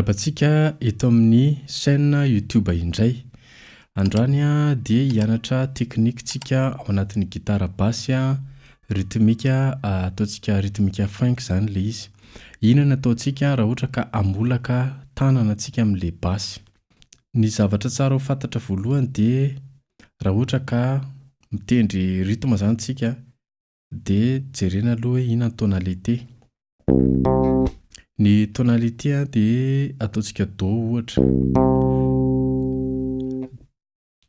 Miarahaba antsika eto amin'ny chaîne YouTube indray. Androany dia hianatra technique tsika ao anatin'ny gitara basse rythmique ataontsika rythmique funk izany ilay izy. Inona no ataontsika raha ohatra ka hamolaka tanana antsika amin'ilay basse. Ny zavatra tsara ho fantatra voalohany dia raha ohatra ka mitendry rythme izany tsika dia jerena aloha hoe inona ny tonalité. Ny tonalité dia ataontsika do ohatra.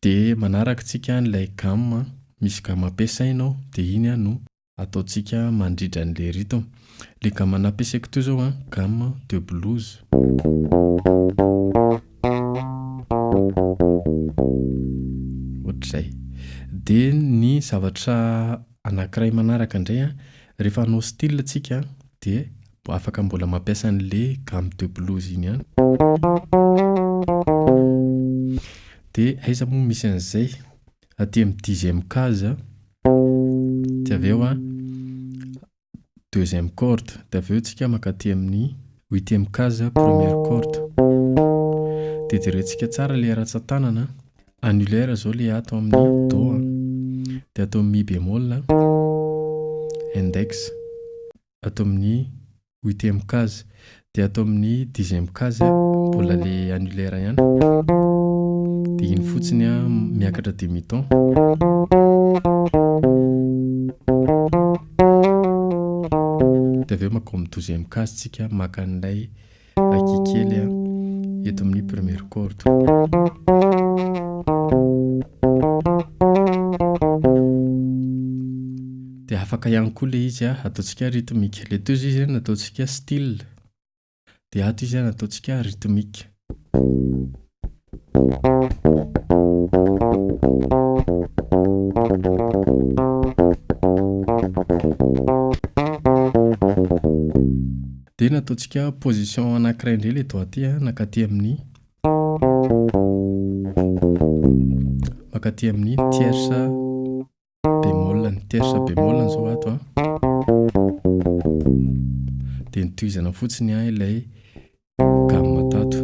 Dia manaraka tsika an'ilay gamme, misy gamme ampiasaina ao dia iny no ataontsika mandrindra an'ilay rythme. Ilay gamme nampiasaiko teo izao an, gamme de blues. Ohatr'izay. Dia ny zavatra anankiray manaraka indray an, rehefa hanao style tsika dia afaka mbola mampiasa an'ilay gamme de blues iny ihany. Dia aiza moa misy an'izay? Aty amin'ny dixième case dia avy eo deuxième corde, dia avy eo tsika mankaty amin'ny huitième case première corde. Dia jerentsika tsara ilay rantsan-tanana, annulaire izao ilay ato amin'ny do, dia ato amin'ny mi bémol, index, ato amin'ny huitième case, dia ato amin'ny dixième case mbola le annulaire ihany, dia iny fotsiny miakatra demi ton. Dia avy eo mankao amin'ny douzième case tsika maka an'ilay aky kely eto amin'ny première corde. Dia afaka ihany koa ilay izy ataontsika rythmique. Ilay teo izay izy nataontsika style, dia ato izy nataontsika rythmique. Dia nataontsika position anankiray indray ilay doigt aty nankaty amin'ny mankaty amin'ny tierce bémol, ny tierce bémol izao ato an. Dia notohizana fotsiny ilay gamme tato.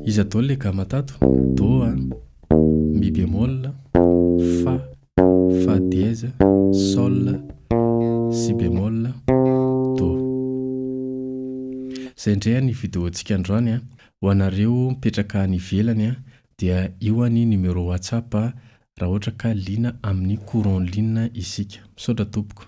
Iza daholo ilay gamme tato? Do a, mi bémol, fa, fa dièse, sol, si bémol, do. Izay indray ny vidéo-ntsika androany an. Ho anareo mipetraka any ivelany dia io ny numéro WhatsApp raha ohatra ka liana amin'ny cours en ligne isika. Misaotra tompoko.